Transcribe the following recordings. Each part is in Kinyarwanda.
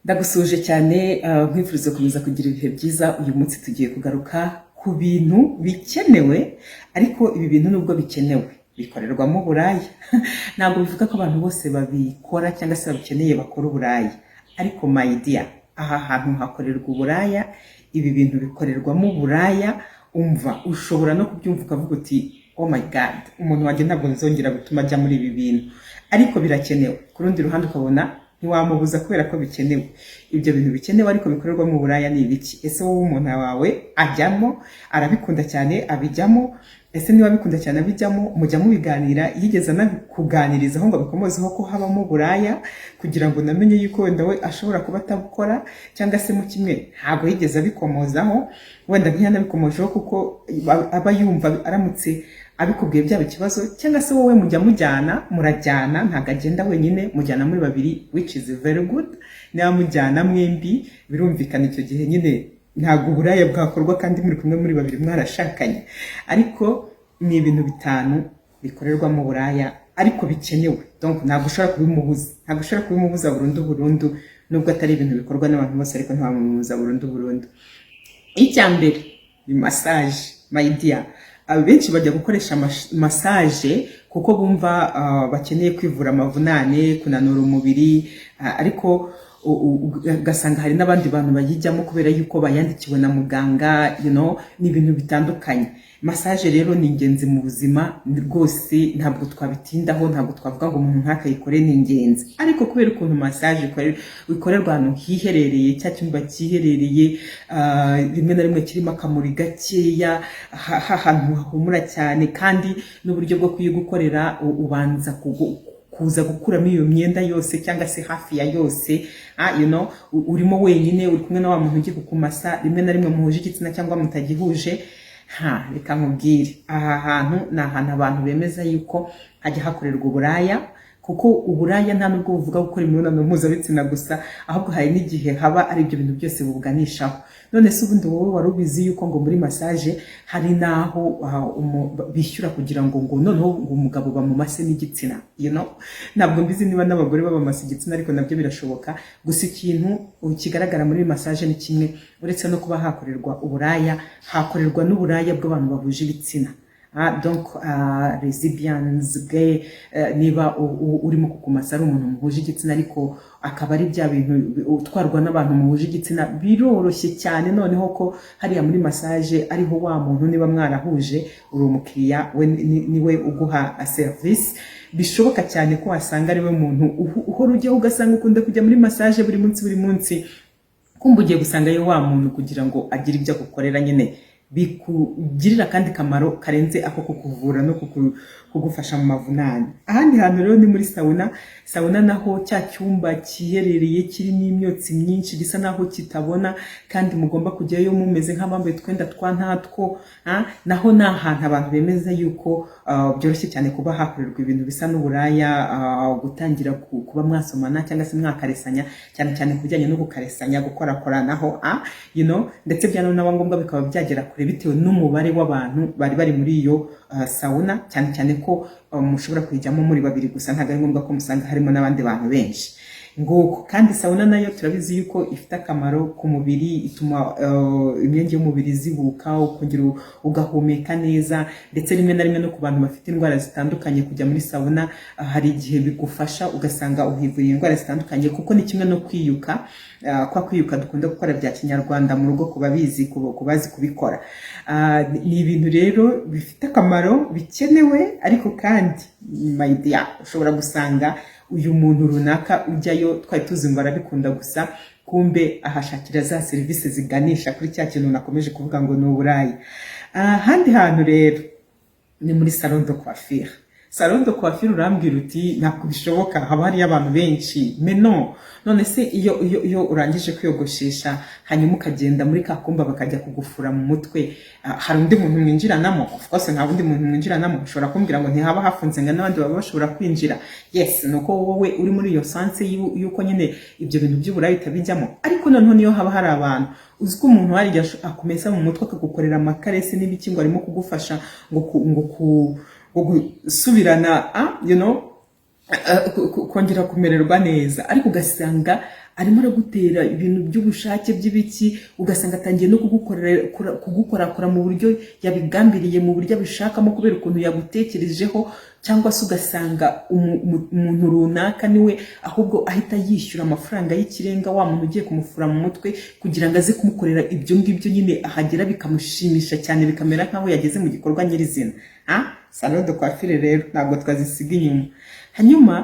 Ndagusuhuje cyane, nkwifuriza gukomeza kugira ibihe byiza. Uyu munsi tugiye kugaruka ku bintu bikenewe, ariko ibi bintu nubwo bikenewe bikorerwamo uburaya. Ntabwo bivuga ko abantu bose babikora cyangwa se babikeneye bakora uburaya, ariko my dear, aha hantu hakorerwa uburaya, ibi bintu bikorerwamo uburaya. Umva, ushobora no kubyumva ukavuga uti: "Oh my God, umuntu wanjye ntabwo nzongera gutuma ajya muri ibi bintu." Ariko birakenewe. Ku rundi ruhande ukabona ntiwamubuza kubera ko bikenewe. Ibyo bintu bikenewe ariko bikorerwa mu buraya ni ibiki? Ese wowe umuntu wawe ajyamo, arabikunda cyane, abijyamo? Ese niba abikunda cyane abijyamo, mujya mubiganira? Yigeze anabikuganirizaho ngo abikomozeho ko habamo uburaya, kugira ngo namenye yuko wenda we ashobora kuba atabukora, cyangwa se mu kimwe ntabwo yigeze abikomozaho? Wenda ntiyanabikomojeho kuko aba yumva aramutse abikubwiye byaba ikibazo, cyangwa se wowe mujya mujyana, murajyana, ntabwo agenda wenyine, mujyana muri babiri, which is very good. Niba mujyana mwembi, birumvikana icyo gihe nyine ntabwo uburaya bwakorwa kandi muri kumwe muri babiri mwarashakanye. Ariko ni ibintu bitanu bikorerwamo uburaya ariko bikenewe. Donc ntabwo ushobora kubimubuza, ntabwo ushobora kubimubuza burundu burundu, nubwo atari ibintu bikorwa n'abantu bose, ariko ntiwamubuza burundu burundu. Icya mbere ni massage. My dear, benshi bajya gukoresha massage kuko bumva bakeneye kwivura amavunane, kunanura umubiri, ariko ugasanga hari n'abandi bantu bayijyamo kubera yuko bayandikiwe na muganga. Ni ibintu bitandukanye. Massage rero ni ingenzi mu buzima rwose, ntabwo twabitindaho, ntabwo twavuga ngo umuntu ntakayikore, ni ingenzi. Ariko kubera ukuntu massage ikorerwa ahantu hiherereye, cya cyumba cyiherereye, rimwe na rimwe kirimo akamuri gakeya, ahantu hahumura cyane, kandi n'uburyo bwo kuyigukorera ubanza kuza gukuramo iyo myenda yose cyangwa se hafi ya yose, urimo wenyine, uri kumwe na wa muntu ugiye kukumasa, rimwe na rimwe muhuje igitsina cyangwa mutagihuje. Ha, reka nkubwire, aha hantu ni ahantu abantu bemeza yuko hajya hakorerwa uburaya, kuko uburaya nta nubwo buvuga gukora imibonano mpuzabitsina gusa, ahubwo hari n'igihe haba ari ibyo bintu byose bubuganishaho. None se ubundi wowe wari ubizi yuko ngo muri massage hari n'aho bishyura kugira ngo noneho ngo umugabo bamumase n'igitsina? Ntabwo mbizi niba n'abagore babamasa igitsina, ariko nabyo birashoboka. Gusa ikintu kigaragara muri massage ni kimwe: uretse no kuba hakorerwa uburaya, hakorerwa n'uburaya bw'abantu bahuje ibitsina. Donc lesbians, gay, niba urimo kukumasa ari umuntu muhuje igitsina, ariko akaba ari bya bintu utwarwa n'abantu muhuje igitsina, biroroshye cyane noneho ko hariya muri massage ariho wa muntu, niba mwarahuje, uri umukiriya we, niwe uguha service. Bishoboka cyane ko wasanga ari we muntu uhora ujyaho, ugasanga ukunda kujya muri massage buri munsi buri munsi, kumva ugiye gusangayo wa muntu kugira ngo agire ibyo agukorera nyine bikugirira akandi kamaro karenze ako kukuvura no kugufasha mu mavunane. Ahandi hantu rero ni muri sauna. Sauna naho, cya cyumba cyiherereye kirimo imyotsi myinshi, gisa naho kitabona, kandi mugomba kujyayo mumeze nk'abambaye utwenda twa ntatwo, naho ni ahantu abantu bemeza yuko byoroshye cyane kuba hakorerwa ibintu bisa n'uburaya, gutangira kuba mwasomana cyangwa se mwakaresanya, cyane cyane ku bijyanye no gukaresanya, gukorakoranaho, ndetse byanaba ngombwa bikaba byagera kure bitewe n'umubare w'abantu bari bari muri iyo sauna, cyane cyane ko mushobora kuyijyamo muri babiri gusa, ntabwo ari ngombwa ko musanga harimo n'abandi bantu benshi. Nguko. Kandi sauna nayo turabizi yuko ifite akamaro ku mubiri, ituma imyenge y'umubiri izibuka, ukongera ugahumeka neza, ndetse rimwe na rimwe no ku bantu bafite indwara zitandukanye, kujya muri sauna hari igihe bigufasha, ugasanga uhivuriye indwara zitandukanye, kuko ni kimwe no kwiyuka, kwa kwiyuka dukunda gukora bya kinyarwanda mu rugo, ku babizi, ku bazi kubikora. Ni ibintu rero bifite akamaro, bikenewe, ariko kandi my dear, ushobora gusanga uyu muntu runaka ujyayo twari tuzi ngo arabikunda gusa, kumbe ahashakira za serivisi ziganisha kuri cya kintu nakomeje kuvuga ngo ni uburaya. Ahandi hantu rero ni muri salon de coiffure. Salon de coiffure, urambwira uti: "Ntabwo bishoboka, haba hariyo abantu benshi." Mais non. None se iyo urangije kwiyogoshesha, hanyuma ukagenda muri ka kumba bakajya kugufura mu mutwe, hari undi muntu mwinjiranamo? Of course nta wundi muntu mwinjiranamo. Ushobora kumbwira ngo ntihaba hafunze, ngo n'abandi baba bashobora kwinjira. Yes, ni uko wowe uri muri iyo sens y'uko nyine ibyo bintu by'uburaya utabijyamo. Ariko noneho niyo haba hari abantu, uzi ko umuntu hari igihe akumesa mu mutwe, akagukorera amakaresi n'ibiki, ngo arimo kugufasha ngo gusubirana, kongera kumererwa neza, ariko ugasanga arimo aragutera ibintu by'ubushake by'ibiki, ugasanga atangiye no kugukorakora mu buryo yabigambiriye, mu buryo abishakamo, kubera ukuntu yagutekerejeho. Cyangwa se ugasanga umuntu runaka niwe ahubwo ahita yishyura amafaranga y'ikirenga wa muntu ugiye kumufura mu mutwe, kugira ngo aze kumukorera ibyo ngibyo nyine. Ahagera bikamushimisha cyane, bikamera nk'aho yageze mu gikorwa nyirizina. Salon de coiffure rero ntabwo twazisiga inyuma. Hanyuma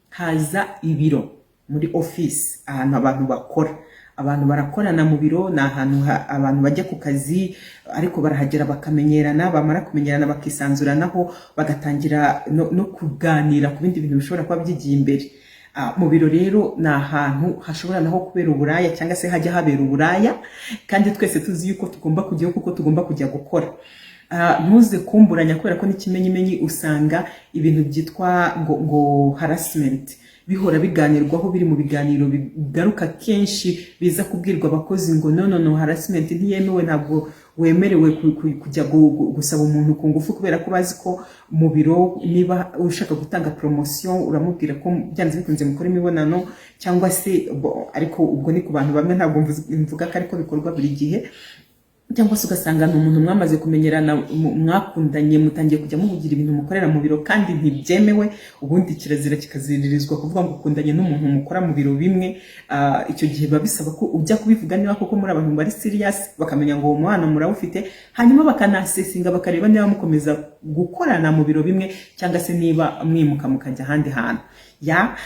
haza ibiro, muri office, ahantu abantu bakora, abantu barakorana. Mu biro ni ahantu abantu bajya ku kazi, ariko barahagera bakamenyerana, bamara kumenyerana bakisanzuranaho, bagatangira no kuganira ku bindi bintu bishobora kuba byigiye imbere. Mu biro rero ni ahantu hashobora naho kubera uburaya, cyangwa se hajya habera uburaya, kandi twese tuzi yuko tugomba kujyayo kuko tugomba kujya gukora. Ntuze kumburanya, kubera ko n'ikimenyimenyi usanga ibintu byitwa ngo harassment bihora biganirwaho, biri mu biganiro bigaruka kenshi, biza kubwirwa abakozi ngo no, no, no, harassment ntiyemewe, ntabwo wemerewe kujya gusaba umuntu ku ngufu, kubera ko bazi ko mu biro niba ushaka gutanga promotion uramubwira ko byanze bikunze mukora imibonano, cyangwa se ariko ubwo ni ku bantu bamwe, ntabwo mvuga ko ariko bikorwa buri gihe. Cyangwa se ugasanga ni umuntu mwamaze kumenyerana, mwakundanye, mutangiye kujya muvugira ibintu mukorera mu biro, kandi ntibyemewe. Ubundi kirazira kikaziririzwa kuvuga ngo ukundanye n'umuntu mukora mu biro bimwe. Icyo gihe biba bisaba ko ujya kubivuga niba koko muri abantu bari serious, bakamenya ngo uwo mubano murawufite, hanyuma bakanasesinga, bakareba niba mukomeza gukorana mu biro bimwe, cyangwa se niba mwimuka mukajya ahandi hantu. Ya,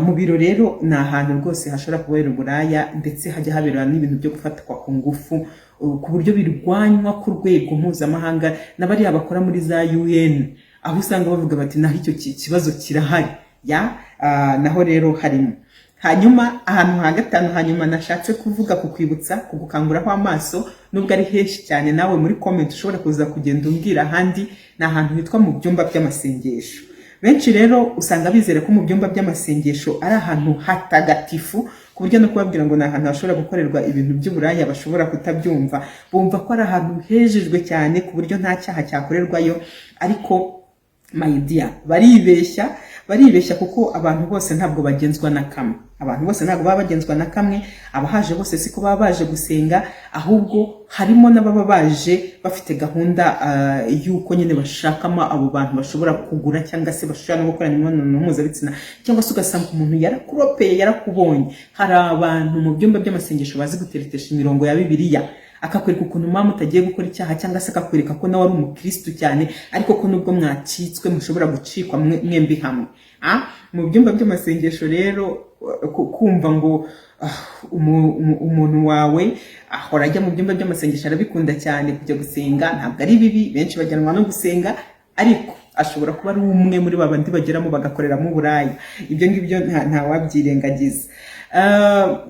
mu biro rero ni ahantu rwose hashobora kubera uburaya, ndetse hajya habera n'ibintu byo gufatwa ku ngufu, ku buryo birwanywa ku rwego mpuzamahanga na bariya bakora muri za UN, aho usanga bavuga bati naho icyo kibazo kirahari. Ya, naho rero harimo. Hanyuma ahantu ha gatanu, hanyuma nashatse kuvuga, kukwibutsa, kugukanguraho amaso, nubwo ari henshi cyane, nawe muri comment ushobora kuza kugenda umbwira ahandi, ni ahantu hitwa mu byumba by'amasengesho. Benshi rero usanga bizera ko mu byumba by'amasengesho ari ahantu hatagatifu, ku buryo no kubabwira ngo ni ahantu hashobora gukorerwa ibintu by'uburaya bashobora kutabyumva. Bumva ko ari ahantu hejejwe cyane, ku buryo nta cyaha cyakorerwayo. Ariko my dear, baribeshya, baribeshya, kuko abantu bose ntabwo bagenzwa na kamwe. Abantu bose ntabwo baba bagenzwa na kamwe. Abahaje bose siko baba baje gusenga, ahubwo harimo n'ababa baje bafite gahunda y'uko nyine bashakamo abo bantu bashobora kugura, cyangwa se bashobora no gukorana imibonano mpuzabitsina, cyangwa se ugasanga umuntu yarakuropeye, yarakubonye. Hari abantu mu byumba by'amasengesho bazi guteretesha imirongo ya Bibiliya, akakwereka ukuntu mama mutagiye gukora icyaha, cyangwa se akakwereka ko nawe ari umukristu cyane, ariko ko nubwo mwacitswe mushobora gucikwa mwembi hamwe. Mu byumba by'amasengesho rero, kumva ngo umuntu wawe ahora ajya mu byumba by'amasengesho, arabikunda cyane kujya gusenga, ntabwo ari bibi, benshi bajyanwa no gusenga, ariko ashobora kuba ari umwe muri ba bandi bageramo bagakoreramo uburaya. Ibyo ngibyo ntawabyirengagiza.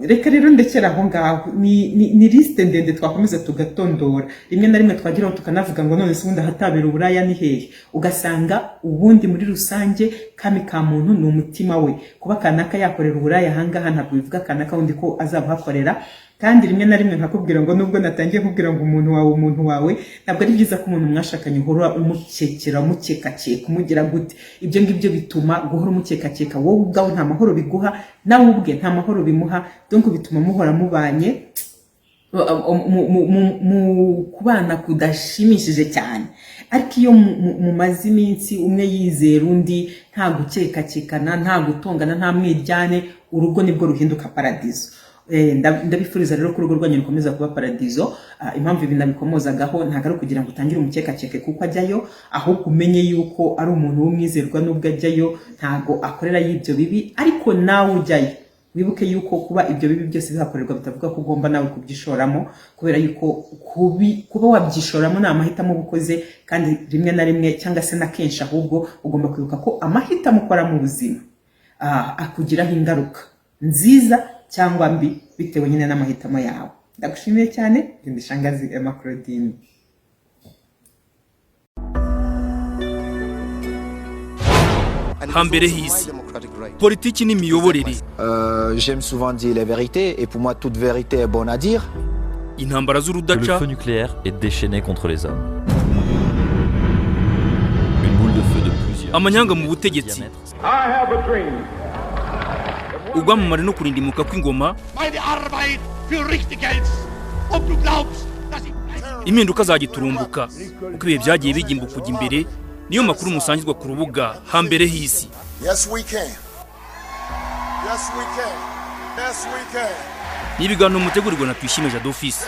Reka rero ndekera aho ngaho. Ni liste ndende twakomeza tugatondora. Rimwe na rimwe twageraho tukanavuga ngo none se ubundi ahatabera uburaya ni hehe? Ugasanga ubundi muri rusange kami ka muntu ni umutima we. Kuba kanaka yakorera uburaya ahangaha ntabwo bivuga kanaka wundi ko azabuhakorera. Kandi rimwe na rimwe nkakubwira ngo nubwo natangiye kubwira ngo umuntu wawe, umuntu wawe, ntabwo ari byiza ko umuntu mwashakanye uhora umukekera, umukekakeka, umugira gute. Ibyo ngibyo bituma guhora umukekakeka wowe ubwawe nta mahoro biguha, nawe ubwe nta mahoro bimuha. Donc bituma muhora mubanye mu kubana kudashimishije cyane. Ariko iyo mumaze iminsi umwe yizera undi, nta gukekakekana, nta gutongana, nta mwiryane, urugo nibwo ruhinduka paradizo. Ndabifuriza rero ko urugo rwanyu rukomeza kuba paradizo. Impamvu ibi nabikomozagaho ntabwo ari ukugira ngo utangire umukekakeke kuko ajyayo, ahubwo umenye yuko ari umuntu w'umwizerwa. Nubwo ajyayo ntabwo akorera y'ibyo bibi, ariko nawe ujyayo wibuke yuko kuba ibyo bibi byose bihakorerwa bitavuga ko ugomba nawe kubyishoramo, kubera yuko kuba wabyishoramo ni amahitamo uba ukoze. Kandi rimwe na rimwe, cyangwa se na kenshi ahubwo, ugomba kwibuka ko amahitamo ukora mu buzima akugiraho ingaruka nziza cyangwa mbi, bitewe nyine n'amahitamo yawe. Ndagushimiye cyane. Ndi Shangazi Emma Claudine. Hambere h'isi, politiki n'imiyoborere. J'aime souvent dire les vérités et pour moi toute vérité est bonne à dire. Intambara Que le z'urudaca. Feu nucléaire est déchaîné contre les hommes. Une boule de feu de plusieurs Amanyanga mu kilomètres de butegetsi. Diamètre. Ubwamamare no kurindimuka kw'ingoma. Meine Arbeit für richtig hältst. Ob du glaubst, dass ich Impinduka zagiturumbuka uko ibihe byagiye bigimba kujya imbere, niyo makuru musangirwa ku rubuga Hambere h'Isi. Yes, we can. Yes, we can. Yes, we can. Ni ibiganiro mutegurirwa na Tuyishime Jadofisi.